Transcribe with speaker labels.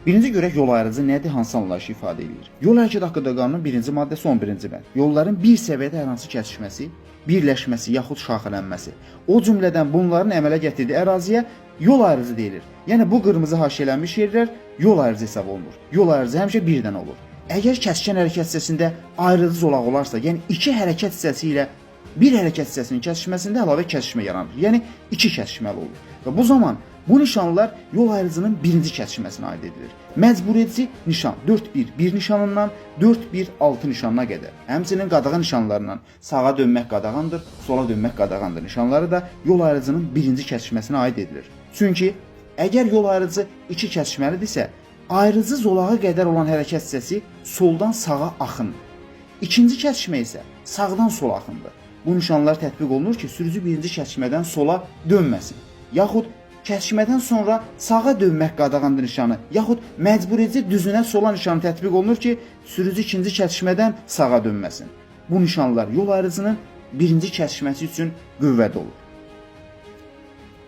Speaker 1: Birinci görək yol ayrıcı nədir, hansı anlayışı ifadə edir? Yol hərəkəti haqqında qanunun 1-ci maddəsi 11-ci bənd. Yolların bir səviyyədə hər hansı kəsişməsi, birləşməsi yaxud şaxələnməsi, o cümlədən bunların əmələ gətirdiyi əraziyə yol ayrıcı deyilir. Yəni bu qırmızı haşiyələnmiş yerlər yol ayrıcı hesab olunur. Yol ayrıcı həmişə bir dənə olur. Əgər kəskin hərəkət hissəsində ayrıcı zolaq olarsa, yəni iki hərəkət hissəsi ilə bir hərəkət hissəsinin kəsişməsində əlavə kəsişmə yaranır. Yəni iki kəsişməli olur. Və bu zaman bu nişanlar yol ayrıcının birinci kəsişməsinə aid edilir. Məcbur edici nişan 4-1-1 nişanından 4-1-6 nişanına qədər. Həmçinin qadağa nişanlarından sağa dönmək qadağandır, sola dönmək qadağandır nişanları da yol ayrıcının birinci kəsişməsinə aid edilir. Çünki əgər yol ayrıcı iki kəsişməlidirsə, ayrıcı zolağa qədər olan hərəkət hissəsi soldan sağa axın. İkinci kəsişmə isə sağdan sola axındır. Bu nişanlar tətbiq olunur ki, sürücü birinci kəsişmədən sola dönməsin. Yaxud kəsişmədən sonra sağa dönmək qadağandır nişanı, yaxud məcbur edici düzünə sola nişanı tətbiq olunur ki, sürücü ikinci kəsişmədən sağa dönməsin. Bu nişanlar yol ayrıcının birinci kəsişməsi üçün qüvvədə olur.